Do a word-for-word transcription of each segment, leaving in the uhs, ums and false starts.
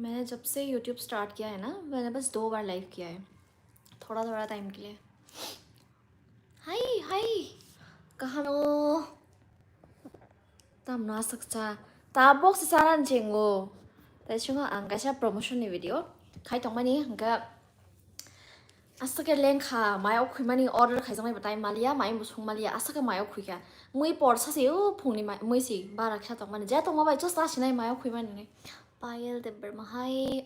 मैंने जब से YouTube स्टार्ट किया है ना, मैंने बस दो बार लाइव किया है, थोड़ा थोड़ा टाइम के लिए। Hi, hi. Kaham o? Tamno aswk cha. Tabok se charan chengo. Tai chungo ang kaisa promotion ni video khai tongmani hwnkhe, aswk khe lengkha, mayo khwimani order khaijaknai bo tai maliya, mayo bo sung maliya, aswk khe mayo khwikha. Mui porsa se o phungni mai, mui si bara kisa tongmani. Je tongma bai just ta sinai mayo khwimani ni. Payel Debbarma hai.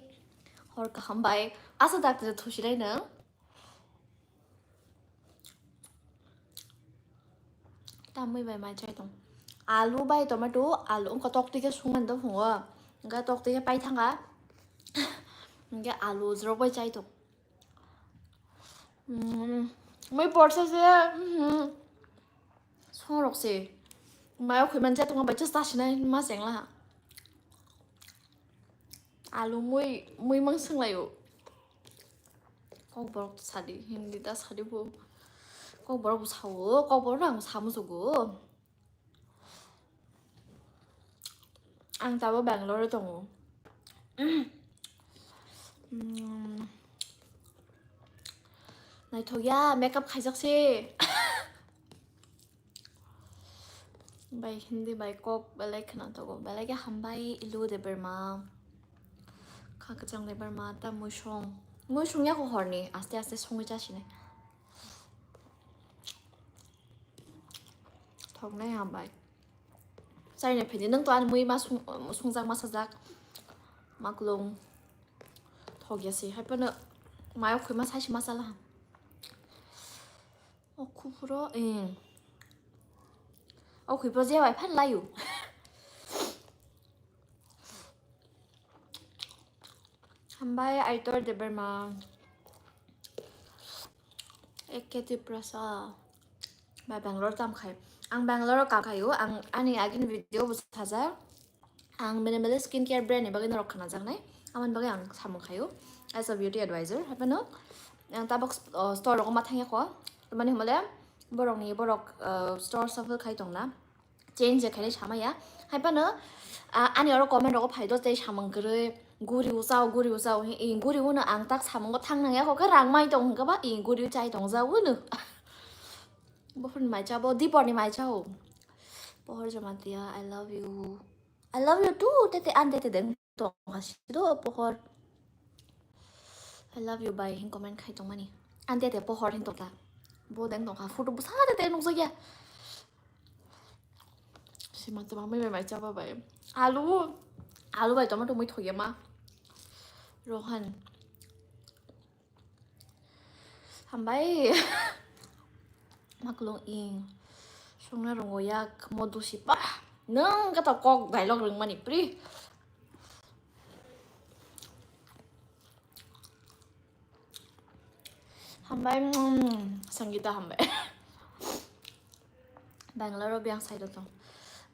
Hor kaham bai. Asa dakte thusinai nang. Tamwi bai mai chai tong. Alu bai tomato, alu wngkha toktwi khe sungmani do phungo. Wngkha toktwi khe pai thanga. Hwnkhe alu jrok bai chai tong. Mm, mui porsa se, mm, songrok se. Mayo khoi man chai tongma bai just ta sinai ma chengla. Alu mui, mui mang swnglaio. Kokborok sadi, Hindi da sadi bo. Kokborok bo sao, kokborok no ang samusugo. Ang tabo Bangalore o tongo. Mm. Naithok ya, makeup khaijak se. Bai Hindi bai kok belai khna tongo, belai khe hambai Ilu Debbarma. Kha kwchang Debbarma ta muisung. Muisung ya ko horni, aste aste sungwi chasinai. Thoknai hambai. Chaina phini nang to ani mui ma sung, sungjak ma sajak. Ma klung. Thok ya se, hai pano mayo khoi ma sai si ma sala. O khupuro, eh. O khupuro je bai phan layu. Hambai Aitor Debbarma. Eke Tiprasa. Bai Bangalore tam khai. Ang Bangalore kam khayo. Ang ani agini video bo sajak. Ang minimalist skincare brand ni bagwi norok khnajaknai. Amoni bagwi ang samung khayo as a beauty advisor. Haphano ang tabok st-, oh, store rogo ma thangya kho. Mani hwnmale borok ni borok, uh, store shuffle khai tongna. Change khainai samaya. Haphano, ah, ani oro comment rogo phai do tei samung kwrwi guri uchao, guri uchao. Hi, i guri uno ang tak samungo thang nangya kho khe rang mai tong hwnkhe ba i guri chai tong jao uno. Bophor ni mai chabo, Dipor ni mai chao. Pohor Jamatia, I love you. I love you too, tete an tete deng tong ha si do pohor. I love you bai hin comment khai tong mani. An tete pohor hin tong ta. Bo deng tong ha photo busa tete nukjak ya. Sima tuma mai bai mai chaba bai. Alu, alu bai tomato mui thoya ma. Rohan. Hambai. Maklong ing. Songna rongo yak modu si pa. Nang kata kok dialogue ring mani pri. Hambai, mm, Sangeeta hambai. Bangalore o biyang side o tong.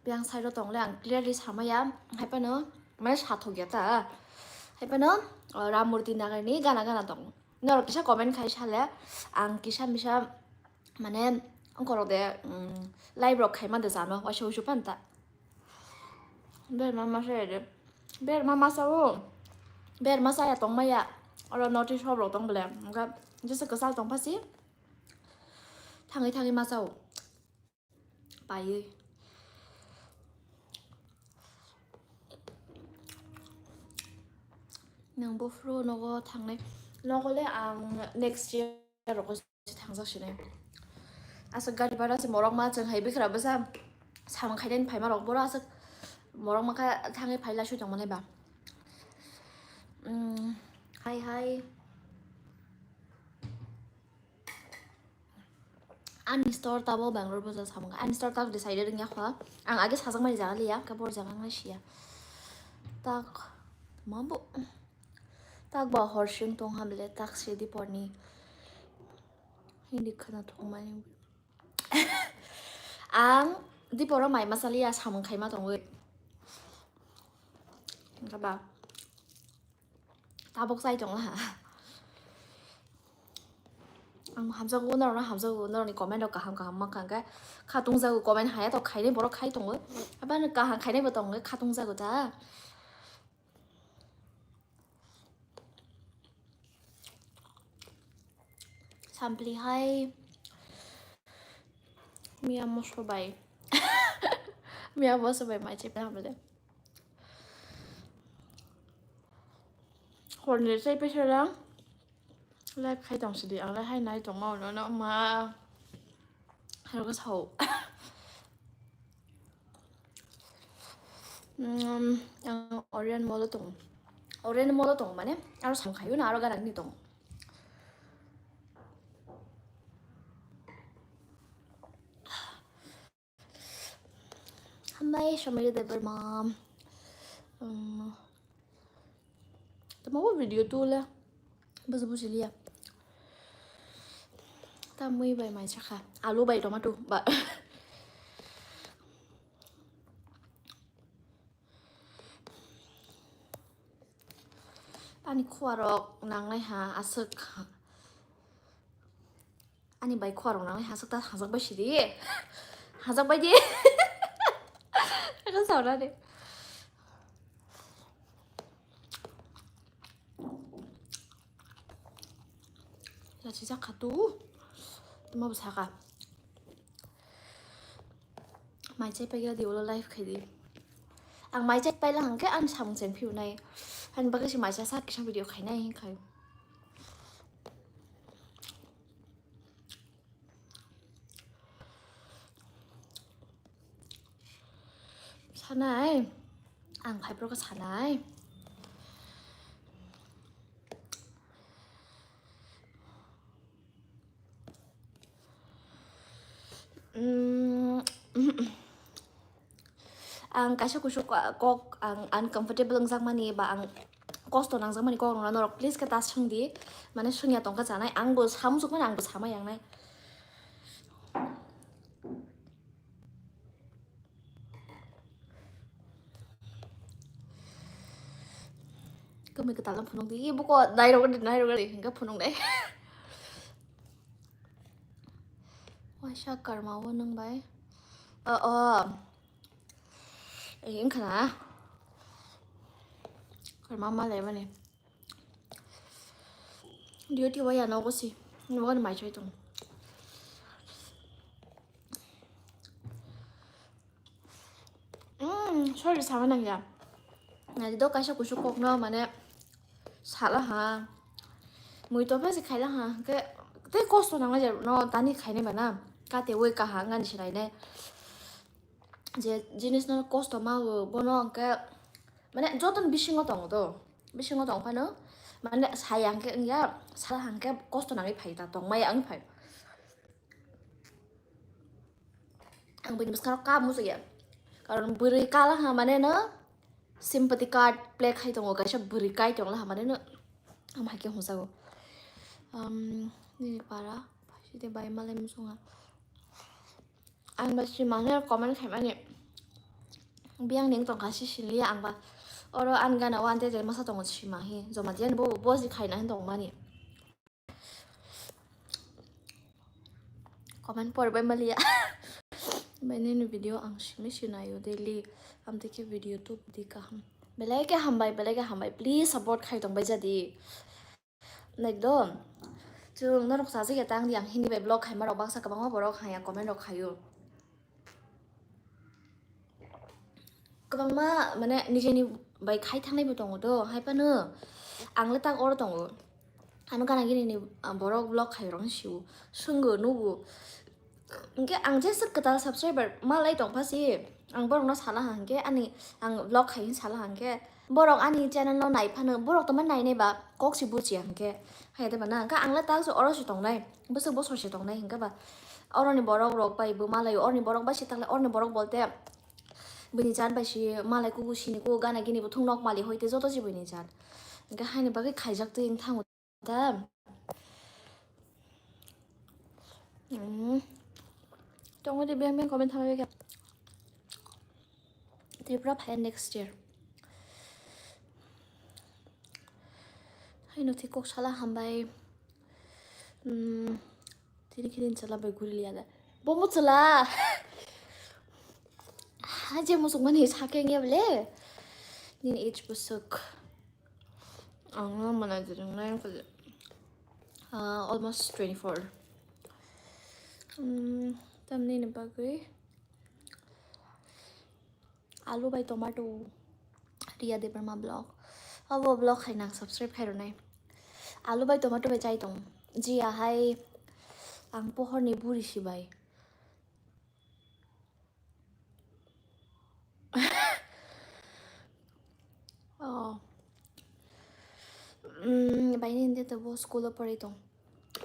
Biyang side o tong le ang clearly samaya. Hai pano, mane sathok ya ta. Hai pano, uh, Ram Murti Nagar ni gana gana tong. Norok kisa comment khai sale, ang kisa misa, mane, ang korok de, mm, live rok khai ma de jano, waisa wusu pan ta. Ber ma masa ya de. Ber ma masa o. Ber masa ya tong maya. Oro notice hop rok tong bele. Angka, jesa kesal tong pasi. Thangi thangi masa o. Paiwi. Nang buphuru nogo thangnai. Nogo le ang next year rogo se thangjak sinai. Asa gari bara se morok ma chwng hai bikra bwsa samung khainani phaima rok boro asa morok ma kha thangwi phai la sui tongmani ba. Mm, hai hai. Ani store tabo Bangalore boja samung. Ani store tak decided wngya kho. Ang age sajak mani jaga liya, khe bor jaga wngna siya. Tak, mabo. Tak ba hor sing tong hamle, tak se Diporni. Hindi khana thok mani. Ang Diporo mai masa liya samung khaima tongwi. Kaba. Tabok chai tong laha. Ang hamjago, norokno hamjago, norokni comment rok kaham kaham mankha hwnkhe khatung jago, comment haya to khainai borok khai tongo. Abani kaham khainai bo tongo, khatung jago ta. Sampli hai. Miya moso bai. Miya moso bai mai chepna bole. Horni chai pesa lang. Live khai tong sidi, ang lai hai nai tong mau no, no, ma. Haro ko sao. Mm, ang Orion Mall o tong. Orion Mall o tong mane, aro sam khayo na, aro garang ni tong. Hambai Shamaya Debbarma. Um, tamo bo video tu le. Buji buji liya. Tamwi bai mai chakha. Alu bai tomato ba. Ani khuarok nangnai ha aswk. Ani bai khuarok nangnai ha aswk ta hajak bai sidi. Hajak bai di. Aka sauna de. Lachi jakha tu. Tuma bwsaka. Mai chai paikha di ulo live khai di. Ang mai chai paila hwnkhe ang samung chen phiunai. Ani bagwi se mai chai sa kisa video khainai hinkhai. Sanai. Ang khai pro ka sanai. Mm, ang kaisa kusu ko-, kok ang uncomfortable wngjakmani ba ang kosto nangjakmani kok rwna norok please khe ta swngdi, mane swngya tongkha chanai, ang bo samuchukmani ang bo sama yangnai. Kwmwi kwtal no phunuk di, buko nairok di, nairok di, hingke phunuk nai. Waisa karma o nung bai. O, o. Ei, wngkha na. Karma ma lai mani. Duty waya nogo si. Nogo ni mai choi tong. Mm, sorry, sama nang ya. Nadi do kaisa kusu kok no, mane, sala ha. Mui to phe se khaila ha. Ke, te kosto nang ya no, tani khaine bana. Kate woi kaha ngani sinai ne. Je jinis no kosto ma o, bono hwnkhe, mane, joto ni bisingo tongo do. Bisingo tong phano, mane, saya hwnkhe wngya, sala hwnkhe kosto nangwi phai ta, tong maya wngwi phai. Ang bini bwskango kap muchungya. Karon bwrwi kala ha mane no sympathy card play khai tongo, kaisa bwrwi kai tongla ha mane no. Ang hai khe hwnjago. Um, nini para, phaiside bai malai muchunga. Ang ba sima hwnwi comment khaimani. Biyang ning tongkha si sinliya ang ba. Oro ang gana o ante masa tongo sima hi. Joma diyan bo, bo si khaina hin tongmani. Comment poribai maliya. Bai nini video ang simi sinayo daily. Amtwi khe video tu di kaham. Belai khe hambai, belai khe hambai. Please support khai tongbai jadi. Naikdo. Chwng norok sajak ya tang di ang Hindi bai vlog khaima rok baksa kwbangma borok haya comment rok khayo. Kwbangma, mane, nijeni bai khai thangnai bo tongo do, hai phano ang le tak oro tongo. Ano gana gini ni, ah, borok vlog khai rok siwo, swngo, nugo. Hwnkhe ang jesa kwtal subscriber malai tong pha si, ang borok no sala ha hwnkhe ani, ang vlog khai sala ha hwnkhe borok ani channel no nai phano borok tongma nai nai ba kok si buchiya hwnkhe. Hai de ba na, hwnkhe ang le tak se oro se tongnai, bwswk bosor se tongnai hwnkhe ba. Oroni borok rok bai bo malai, oroni borok bai se tanglai, oroni borok bolte bini jat bai se malai kuku sini kuku gana gini bo thung nok mali hoite joto se bini jat. Hwnkhe haini bagwi khaijak twi wng thango ta. Hmm. Tongo de beng beng comment thamai khe. Tripura phai next year. Haino thik kok sala hambai. Hmm. Tini khe nini chwla bai guri liya da. Bo mo chwla. Ha je muchung mani sakhe nge bole. Nini age bwswk. Ang no mana jering nai khe. Uh, almost twenty-four. Um, tamni ni bagwi alu bai tomato, Riya Debbarma vlog. Abo vlog hai nang subscribe khai rwnai. Alu bai tomato bai chai tong. Jiya hai ang pohor ni buri si bai. Oh. Mm, baini hindi to bo school o pori tong.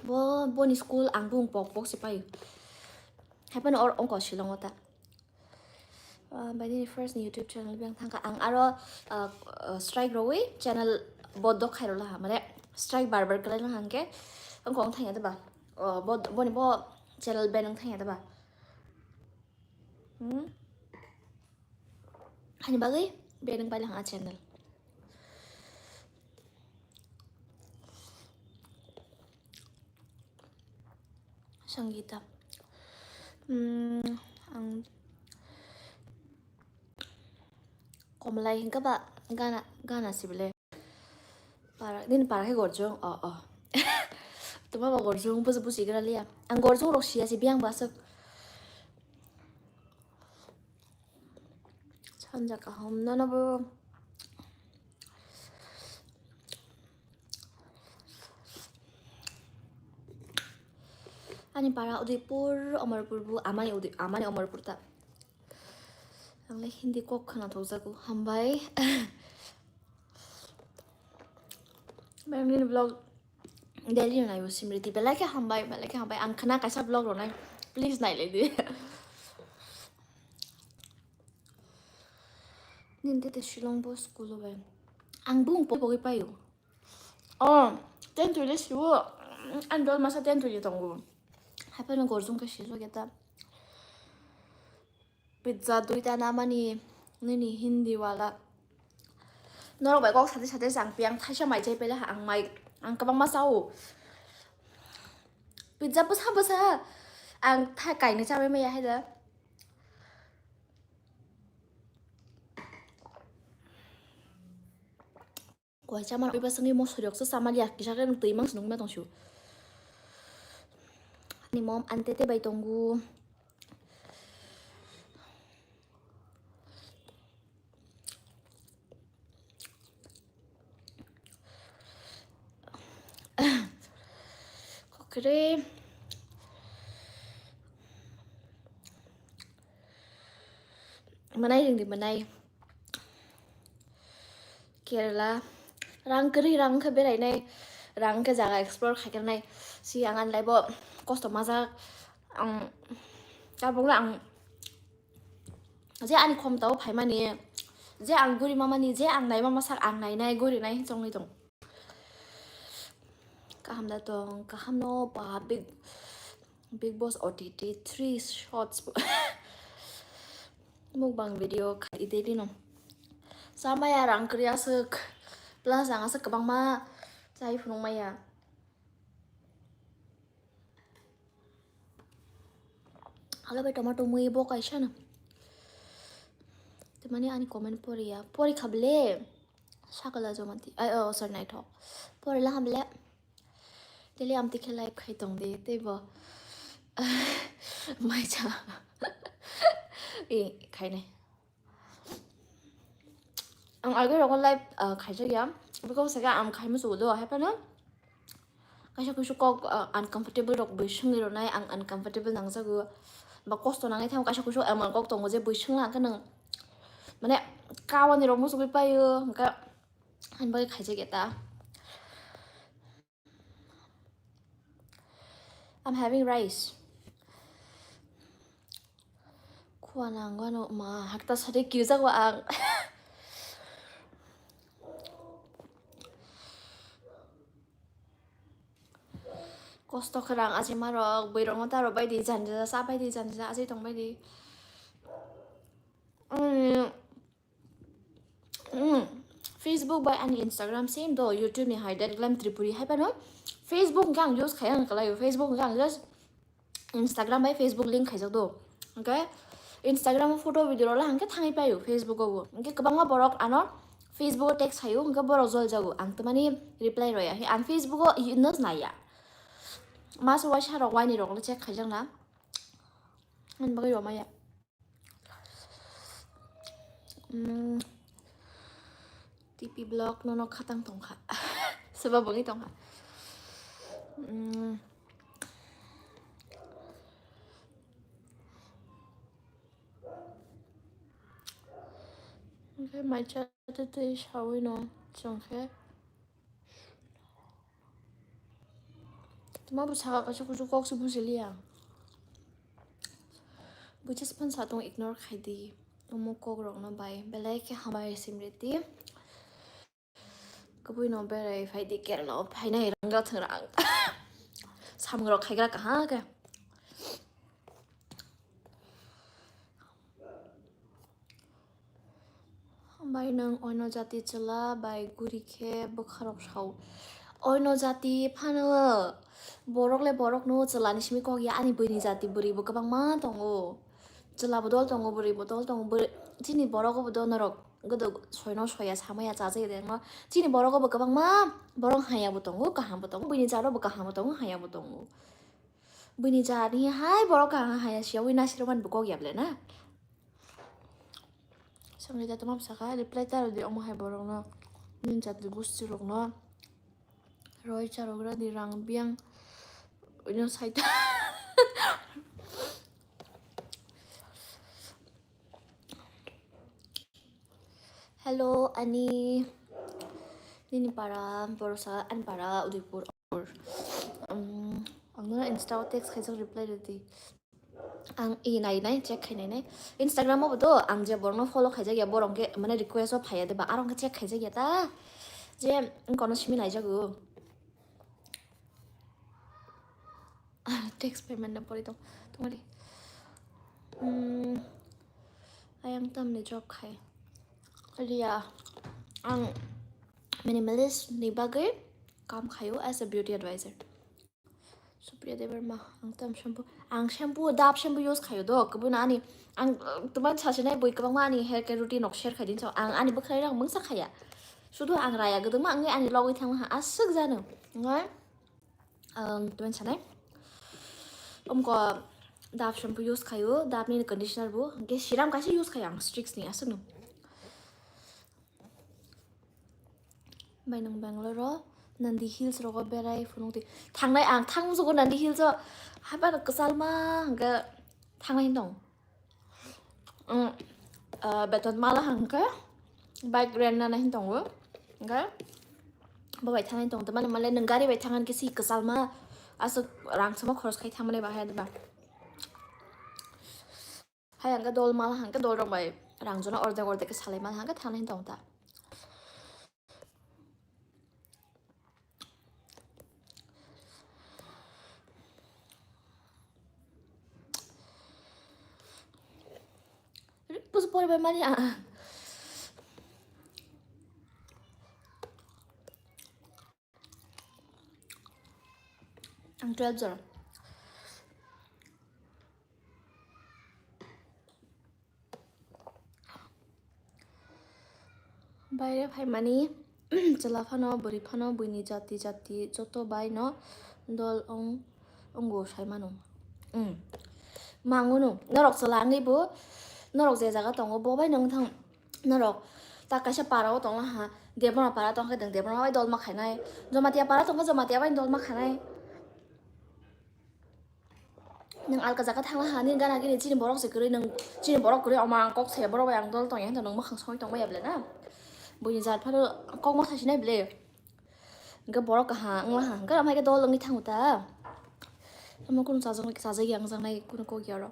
Bo, boni school ang bung pok pok si pai. Happen or ongko Shillong o ta. Ah, baini first ni YouTube channel beng thangka ang aro, ah, ah, strike roi channel bo dok khai rola ha mane strike bar bar kala hangke ongko ong thangya ba. Oh, bo, boni bo channel ben ong thangya ba. Hmm? Hani bagwi beng paila ha channel. Sangeeta. Hmm, ang Komlai hingke ba gana, gana sibile. Para, nini para khe gorjong, oh, oh. Tuma ba gorjong, busi, busi gra liya. Ang gorjong rok siya si, biyang basuk. Sanja kaham, nono bo. Ani para Udaipur, Amarpur bu, amani Uday-, amani Amarpur ta. Ang le Hindi kok khwna thokjago, hambai. Bang nini vlog daily no naibo Simriti, belai khe hambai, belai khe hambai. Ang khwna kaisa vlog rwnai, please nailai di. Nini tete Shillong bo school o bai. Ang bung pogwi paio. Oh, ten tuli siwo. Ang dol masa ten tuli tongo. Haphano gorjong khe silo geta. Pizza duita namani nini Hindi wala. Norok bai kok sate sate chang pi ang thaisa mai chai pele ang mai ang kwbangma chao. Pizza bwsa bwsa ang tha kainwi chabai maya haida. Koi chama rok iba sengwi mosori rok se chama liya kisa khe twi mang se nungma tong su. Ani mom ani tete bai tongo. Kokre. Manai ringdi manai. Kerala. Rang kwrwi rang khe berainai. Rang khe jaga explore khaikernai. Si ang ani life o kosto majak. Ang tabukle ang je ani khomtao phaimani, je ang guri mamani, je ang naima masak ang nainai gurinai chongni tong. Kaham da tong, kaham no ba big, Big Boss O T T three shots. Mukbang video khai daily no. Chamaya rang kwrwi aswk. Plus ang aswk kwbangma chai phunukmaya. Alo bai tomato mui bo kaisa no. Tamani ani comment poriya. Pori khabele. Sakala jomati. Ai, oh, sorry, naithok. Pori la hamle. Tele amtwi khe live khai tong de, tei bo. Mai cha. E, khainai. Ang agoi rogo live, ah, khaijak ya. Bwkha bwsakhe ang khaima sugo do, hai phano. Kaisa kusu kok, ah, uncomfortable rok bui swngwi rwnai, ang uncomfortable nangjago. Ba kosto nangnai thango, kaisa kusu emon kok tongo je bui swngla hwnkhe nwng, mane, kawani rok muchugwi paio, hwnkhe ani bagwi khaijak ya ta. I'm having rice. Khua nangwano ma hakta sari kiujago ang. Kosto khe rang aji marok, bwrwirokno taro baidi janjajak, cha baidi janjajak, aji tong baidi. Ani Mm, Facebook bai ani Instagram same do, YouTube ni hai That Glam Tripuri hai phano. Facebook hwnkhe ang use khai ang kalaio, Facebook hwnkhe ang just Instagram bai Facebook link khaijak do. Hwnkhe Instagram o photo video rok la hwnkhe thangwi paio Facebook o bo. Hwnkhe kwbangma borok ano Facebook o text haio, hwnkhe borok jol jago. Ang tamani reply roya. Ang Facebook o use naya. Mas waisa rok waini rok le check khaijak na. Ani bagwi rw maya. Mm, T P block nono khatang tongkha. Soba bwngwi tongkha. Mm. Hwnkhe mai cha tei tei sawi no chwng khe. Tma bwsaka kaisa kuchuk kok se bujiliya. Buicha phano sa tong ignore khai di. Omo kok rok no bai belai khe hambai simriti. Kubui no berai phai di Kerala o phainai rang ga thwng rang. Samung rok khaigra kaha khe. Bai nwng oino jati chwla bai guri khe bwkharok sao. Oino jati phano borok le borok no chwla ni simi kok ya, ani bwrwi ni jati bwrwi bo kwbangma tongo. Chwla bo dol tongo, bwrwi bo dol tongo, bwrwi, chini borok bo do norok godo soino soya samaya chajai de no. Chini borok bo kwbangma borok haya bo tongo, kaham bo tongo, bwrwi ni jaro bo kaham bo tongo, haya bo tongo. Bini jani hai borok kaham haya siya wi nasirok man bo kok ya ble na. Sangri jatma bwsaka reply ta rwdi omo hai borok no. Nini jati gusti rok no. Roi charok ra di rang biang. Ino saita. Hello, ani nini para, borosa, ani para, Udaipur. Um, ang no Insta o text khaijak reply rwdi. Ang i nai nai, check khai nai nai. Instagram o bo do, ang je borok no follow khaijak ya, borok khe mane request o phaiya de ba, arong khe check khaijak ya ta. Je, ang kono simi nai jago. Text payment na pori tong, tongmani. Hmm, ayang tamni job khai. Ria, ang minimalist ni bagwi kam khayo as a beauty advisor. Supriya Debbarma, ang tam shampoo, ang shampoo, Dove shampoo use khayo do, kubuna ani, ang, tuman sasinai bui kwbangma ani hair care routine nok share khaidin so, ang ani bwkhwrang mungsa khaya. Sudu ang raya gwdwma ang ani logwi thangma ha aswk jano. Ngai, um, tuman sanai. Umko Dove shampoo use khayo, Dove ni conditioner bo, ge serum kaisa use khayo ang Strix ni aswk no. Bai nwng Bangalore o Nandi Hills rogo berai phunuk di. Thangnai ang thang musugo Nandi Hills o. Haiba no kwchalma hwnkhe thangnai hinwi tong. Mm, ah, beton mala hwnkhe bike rent nana hinwi tongo. Hwnkhe bo bai thangnai tong. Tamani male nwng gari bai thangani khe si kwchalma aswk rang sama khoros khai thangmani bahai ba. Hai hwnkhe dol mal hwnkhe dol rok bai rang jona ordek ordek khe salai mal hwnkhe thangna hin tong ta. Pusu poribai mani ang. Ang twelve jora. Baire phaimani chwla phano, bwrwi phano, buini jati jati joto bai no dol wng, wngo sai mano. Mm. Mangunu, norok chwla wngwi bo, norok je jaga tongo, bo bai no wngthang. Norok ta kaisa para o tongma ha, Debbarma para tongkha, Debbarma bai dolma khainai, Jamatia para tongkha, Jamatia bai dolma khainai. Nwng alka jaga thangla ha, nini gana gini chini borok se kwrwi, nwng chini borok kwrwi, omo ang kok saya, borok bai ang dol tongya hinto nwng mwkhang songwi tongmaya ble na? Buini jat phano kok ma sasinai ble. Hwnkhe borok kaha wngla ha, hwnkhe amai khe dol wngwi thango ta. Omo kunu chajak, chajak ya wngjaknai kunu kok ya oro.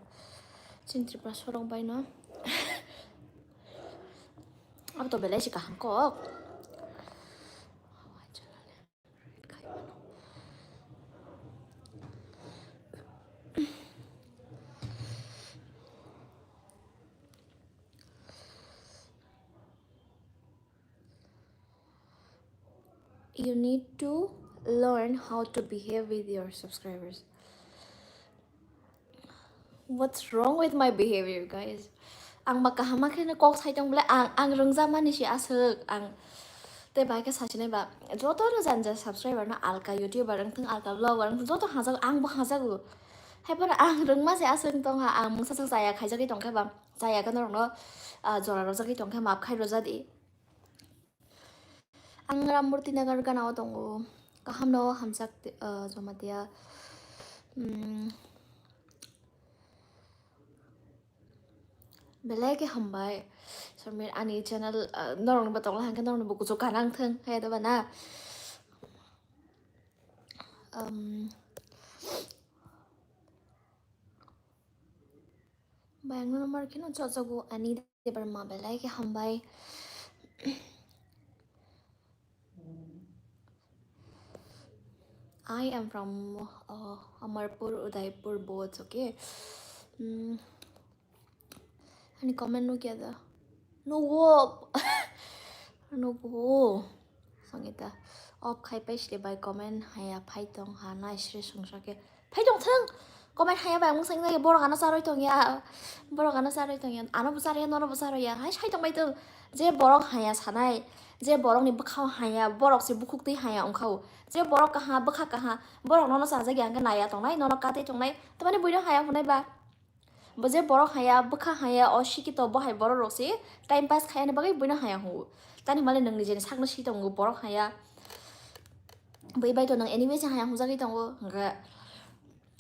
Chini Tripura sorok bai no. Abo to belai se kaham kok. You need to learn how to behave with your subscribers. What's wrong with my behavior, guys? Ang ba kaham khe no kok sai tong bole, ang, ang rwngjakmani se aswk, ang Tei bai khe sachinai ba, joto no jani jani subscriber no alka YouTuber wngthung, alka vlogger wngthung, joto hajago, ang bo hajago. Hai phano ang rwngma se aswk tongkha, ang mungsa swk chaya khaijagwi tongkha ba, chaya khe norok no, ah, jora rwjagwi tongkha, maaf khai rwjadi. Ang Ramurti Nagar gana o tongo, kaham no hamjak, ah, Jamatia. Hmm. Belai khe hambai. Somir ani channel, ah, norokni bo tongla hwnkhe norokni bo kuchuk kanang thung, hai da bana. Um, Bayangno number kheno chojago ani Debbarma belai khe hambai. I am from, uh, Amarpur, Udaipur, both, okay? Mm. Ani comment nukya da? Nugo. Nugo. Songita. Off khai pai sile bai comment haya phai tong ha nai sre songsa khe. Phai tong thang. Comment haya bai mung sing borok ano charoi tong ya. Borok ano charoi tong ya. Ano bo charoi ya, nono bo charoi ya. Hai sai tong bai tong. Je borok haya sanai, je borokni bwkhao haya, borok se bukhuk twi haya wngkha o. Je borok kaha, bwkha kaha, borok nono chajak ya hwnkhe naya tongnai, nono katwi tongnai. Tamani buino haya hwnai ba. Bo je borok haya, bwkha haya, o sikito bo hai borok rok se time pass khaina bagwi buino haya hwngo. Tani male nwng nijeni sakno si tongo borok haya. Bui bai to nwng anyway se haya hwnjagwi tongo. Hwnkhe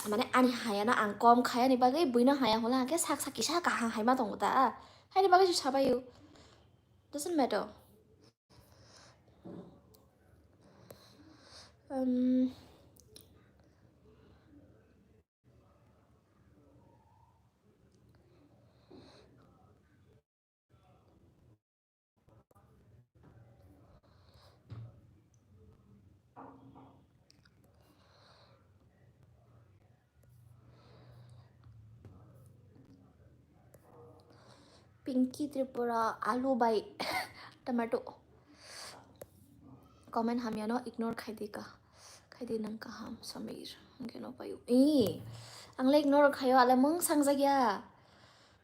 mane ani haya na ang kom khayani bagwi buino haya hwnla hwnkhe sak sak kisa kaham haima tongo ta. Haini bagwi se sabaio. Doesn't matter. Um, Pinky Tripura, alu bai tomato. Comment hamyano ignore khaidi ka. Khaidi nang kaham, Samir. Hwnkhe no paio. Ee, ang le ignore khaio, ale mung sangjak ya.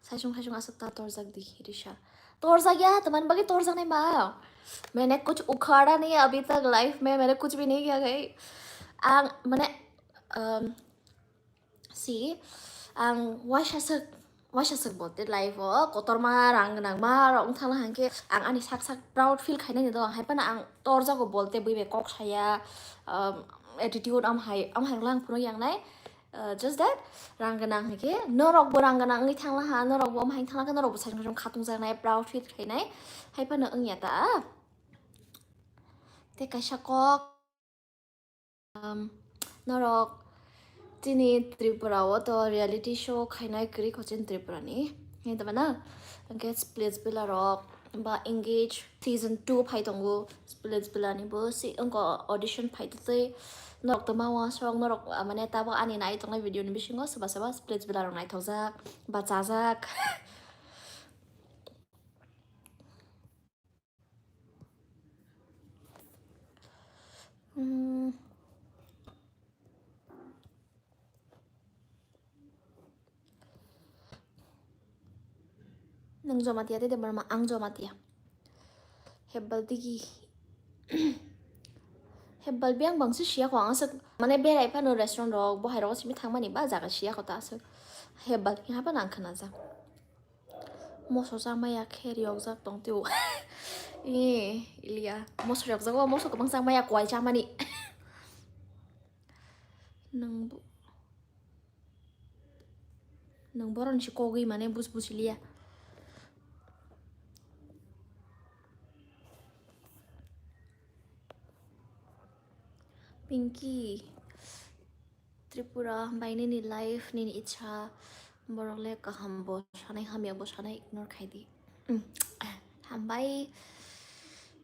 Saisung saisung aswk ta torjak di, Risha. Torjak ya, tamani bagwi torjaknai ma. Maine kuch ukhada nahi hai abhi tak life mein, maine kuch bhi nahi kiya hai. Ang, mane, um, si, ang waisa swk, waisa swk bolte life o kotorma rang gwnang ma rok wng thangla hwnkhe ang ani sak sak proud feel khainani do, hai phano ang torjago bolte bui bai kok saya, um, attitude am hai, am hai lang phuru yang nai. Uh, just that, rang gwnang hai khe norok bo rang gwnang wngwi thangla ha, norok bo am hai thangla khe norok bo saisung saisung khatung jaknai, proud feel khainai, hai phano wngya ta. Tei kaisa kok, um, norok chini Tripura o to reality show khainai kwrwi kho chini Tripura ni. Hini tongmano, hwnkhe Splitsvilla rok ba Engage season two phai tongo. Splitsvilla ni bo si wngkha audition phai twi norok tongma uansuk norok, ah, mane tabuk ani nai tongnai video ni bisingo soba soba Splitsvilla rok naithokjak ba chajak. Hmm. Nwng Jamatia tei Debbarma, ang Jamatia. Hebbal digi. Hebbal biyang bangsi siya ko ang aswk, mane berai phano restaurant rok, bo hai rok simi thangmani ba jaga siya ko ta aswk. Hebbal khe haphano ang khwnajak. Moso chamaya khe riyokjak tong tio. Eh, Ilia. Moso riyokjago, moso kwbang chamaya kwai chamani. Nwng bo-, nwng boroni se kogwi mane buj buj liya. Pinky. Tripura, hambai nini life, nini ichha, borok le kaham bo sanai, hamya bo sanai, ignore khai di. Mm. Hambai,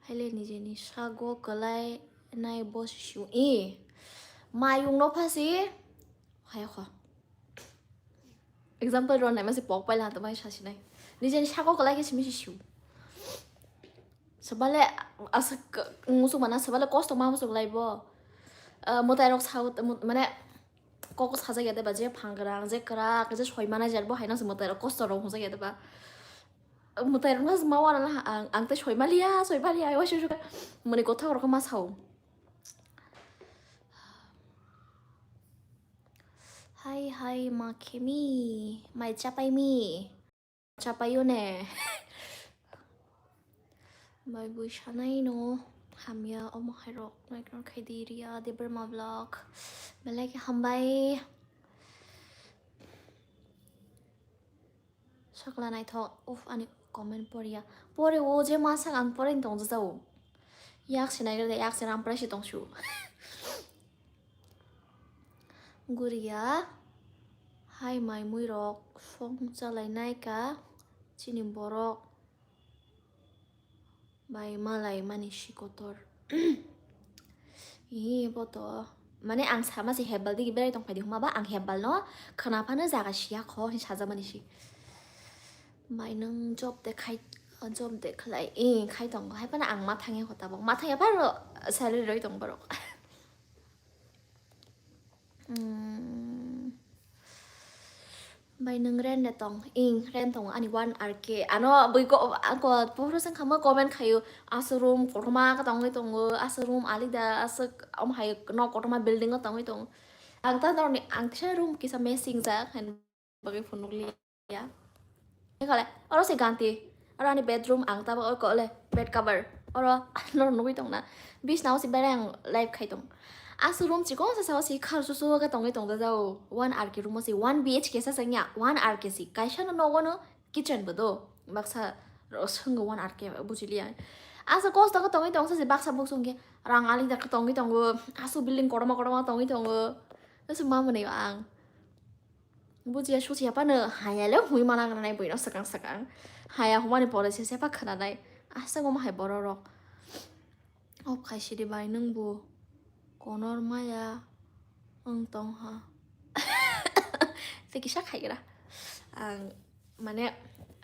haile nijeni sago kwlai nai bo sisiu. I, mayung no phasi, hai kho. Example ron nai masi pok paila to mai sasi nai. Nijeni sago kwlai khe simi sisiu. Sabale aswk musuk mana, sabale kosto ma musuk lai bo. Ah, mwtai rok sao, mut-, mane kok sajak ya deba, je phangrang, je kwrak, je soi mana jar bo haino se mwtai rok kosto rok hwnjak ya deba. Mwtai rok no ma wana ang, ang tei soi maliya, soi maliya, waisa waisa mani kothok rok ma sao. Hai hai ma khemi, mai chapai mi. Chapaio ne. Bai bui sanai no hamya omo hai rok nai kron khai di Ria Debbarma vlog. Belai khe hambai. Sakla naithok. Uf, ani comment poriya. Pore o je ma sak ang pore tong jao. Yak se nai de, yak se ram prai se tong su. Guria, hai mai mui rok song chalai nai ka chini borok bai malai mani si kotor. Ih, bo to. Mane ang sama se hebal digi berai tong phai di huma ba ang hebal no khna phano jaga siya kho hin saja mani si. Mai nung job de khai, job de khlai. Ih, khai tong hai phano ang ma thangya kho tabok. Ma thangya phano salary roi tong borok. Mm. Bai nung rent de tong, ing rent tongo ani one R K. Ano bui ko, ko, poro sang khama comment khayo. Aso room kotorma ka tongwi tongo, aso room alida, aso om hai no kotorma building o tongwi tongo. Ang ta norni, ang kisa room kisa missing jak, han bagwi phunukliya. Ekhale, oro se ganti, oro ani bedroom ang tabok oro kole bed cover, oro nor nugwi tongna. Bisna o se berai ang live khai tong. Aso room chikon sa sao se khar susu ka tongwi tong da jao. One R K room o se one B H K sa sengya, one R K se kaisa no nogo no kitchen bo do. Baksa ro swngo one R K bujiliya. Asa kosto ka tongwi tong sa se baksa buk songke rang alida ka tongwi tongo. Aso building kotorma kotorma tongwi tongo. Aso ma mwnwi ang. Bujiya susiya pano haya le hui mana gana nai buino sakang sakang. Haya humani pore se sepa khana nai. Asa goma hai borok rok. Off khai sidi bai nung bu konor maya wng tong ha. Tei kisa khai gra. Ang mane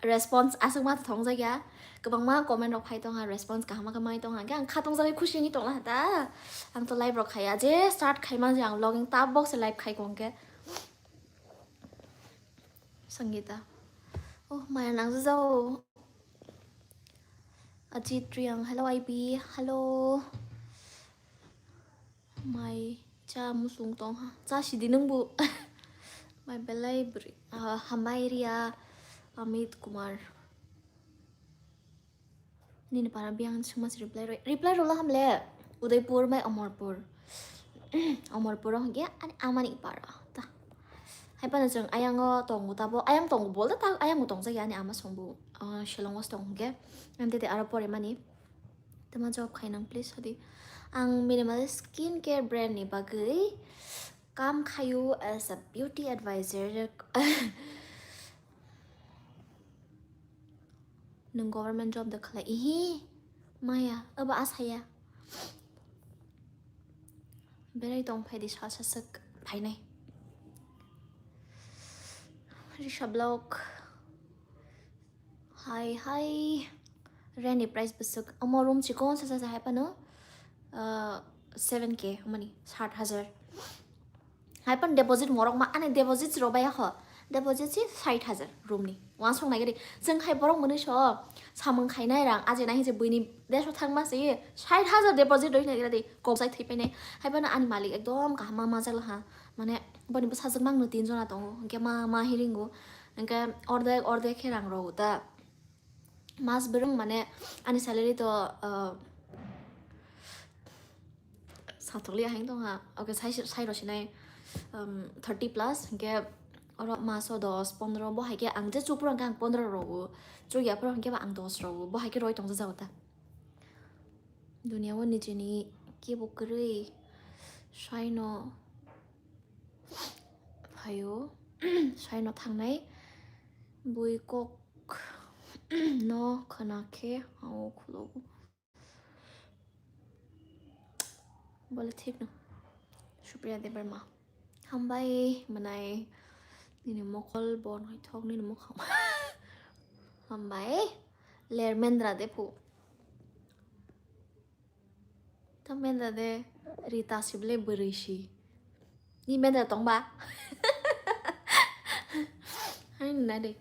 response aswk ma thong jak ya. Kwbangma comment rok phai tong ha, response kaham khe mai tong ha. Hwnkhe ang kha tong jagwi khusi wngwi tong laha ta. Ang to live rok khai ya. Je start khai man je ang vlogging tabok se live khai kong khe. Sangita. Oh, maya nang jao. Ajit Riang, hello I B, hello. Mai cha musung tong ha. Cha sidi nung bu. Mai belai bri. Ah, hambai Ria, Amit Kumar. Nini para biyang suma si reply roi. Reply rola hamle. Udaipur mai Omorpur. Omorpur o hwnkhe ani amani para. Ta. Hai phano chwng ayango tongo tabo. Ayang tongo bolte ta ayango tongjak ya ani ama songbo. Ah, Shillong o tong hwnkhe. Ang tete aro pore mani. Tama job khainang please hodi. Ang minimal skin care brand ni bagwi kam khayo as a beauty advisor. Nwng government job da khlai? Ihi, maya, abo asaya. Berai tong phai di, sal saswk phainai. Risha Vlog. Hai, hai. Rent ni price bwswk. Omo room chikon sa sa sa hai phano, ah, seven K, mani, sat hajar. Hai pan deposit morok ma, ani deposit si rok baya kho. Deposit si sait hajar room ni. Wansuk nai gari. Chwng khai borok mwnwi so samung khainai rang aje nai hinse buini desh o thangma se sait hajar deposit roi nai gari. Kok sai thwi painai. Hai pan ani malik ekdom kaham ma majak laha. Mane boni bwsajwk mang no tin jona tongo. Hwnkhe ma, ma hiringo. Hwnkhe ordek, ordek khe rang rw ta. Mas bwrwng mane ani salary to, uh, sathokli ahai tongha. Okay, sai, sai rw sinai, um, thirty plus, hwnkhe oro maso dos, pondro, bo hai khe ang je chuk phuru hwnkhe ang pondro rw o, chuk ya phuru hwnkhe ba ang dos rw o, bo hai khe roi tong jao ta. Dunia o nijini kebo kwrwi saino phaio, saino thangnai bui kok no khna khe hao khulogo. Bole thik no. Supriya Debbarma. Hambai mwnai nini mokol bo naithok nini mukhang. Hambai. Ler mendra de phu. Ta mendra de Rita sible bwrwi si. Ni mendra tong ba? Hai na de.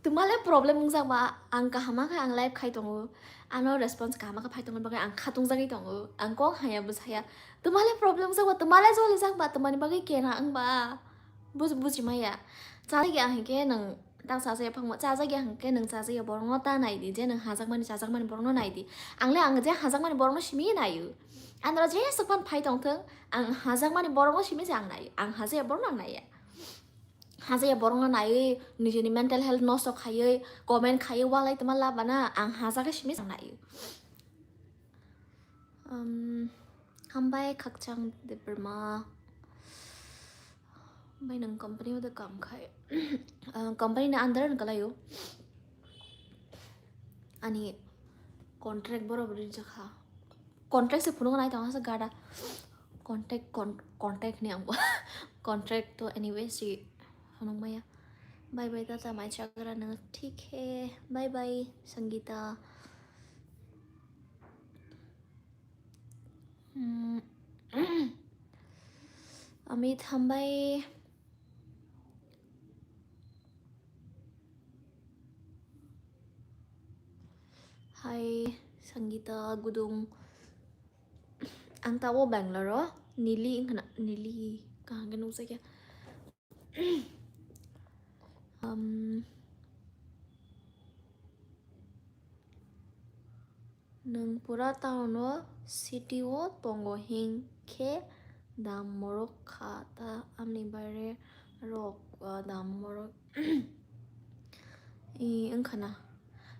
Twmale problem wngjak ba, ang kaham khe ang live khai tongo, ano response kaham khe phai tongmani bagwi ang khatung jagwi tongo, ang kok haya bwsaya. Twmale problem wngjak ba, twmale joli jak ba, twmani bagwi kena wng ba? Buj-, buji maya. Chajagya hwnkhe nwng tak chajagya phangma, chajagya hwnkhe nwng chajagya borokno ta nai di, je nwng hajakmani chajakmani borokno nai di. Ang le ang je hajakmani borokno simi naio. Andro jeswk phano phai tongthwng, ang hajakmani borokno simi se ang naio. Ang hajakya borokno ang naiya. Hajakya borokno naiwi nijini mental health nosto khaiwi, comment khaiwi walai tongma labana ang hajakhe simi se ang naio. Um, hambai khakchang Debbarma. Bai nang company o de kam khai. Ah, company ni under ni kalaio. Ani contract borok rijak kha. Contract se phunuk nai tong asa gada. Contract, con-, contract ni ang bo. Contract to anyway si phunuk maya. Bye bye tata mai chagra nang thik he. Bye bye Sangeeta. Hmm. Amit hambai. Hai, Sangeeta Gudung. Ang tabo Bangalore o. Nili wngkha na? Nili kaham khe nukjakya. Um, nwng pura town o, city o tongo hinkhe dam morok kha ta, ani bare rok, ah, dam morok. I, wngkha na.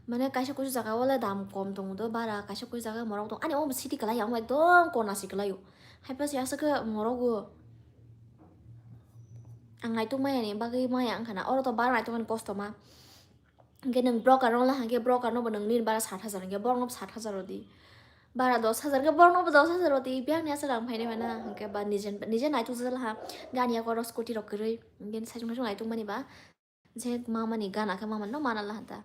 Mane kaisa kusu jaga o le dam kom tongo do, bara kaisa kusu jaga morok tong. Ani omo city kalai, omo ekdom kona si kalai o. Haiphano se aswk khe morok o. Ang naituk maya ni bagwi maya wngkha na. Oro to bara naituk mani kosto ma. Hwnkhe nwng broker no la hwnkhe broker no bo nwng nini bara sat hajar hwnkhe borok no bo sat hajar rw di. Bara dos hajar hwnkhe borok no bo dos hajar rw di. Biyang ni aswk rang phainai mano hwnkhe ba nije, nije naituk jala ha. Gani yago oro scooty rok kwrwi. Hwnkhe saichung saichung naituk mani ba. Je mama ni gana khe mama no mana la hanta.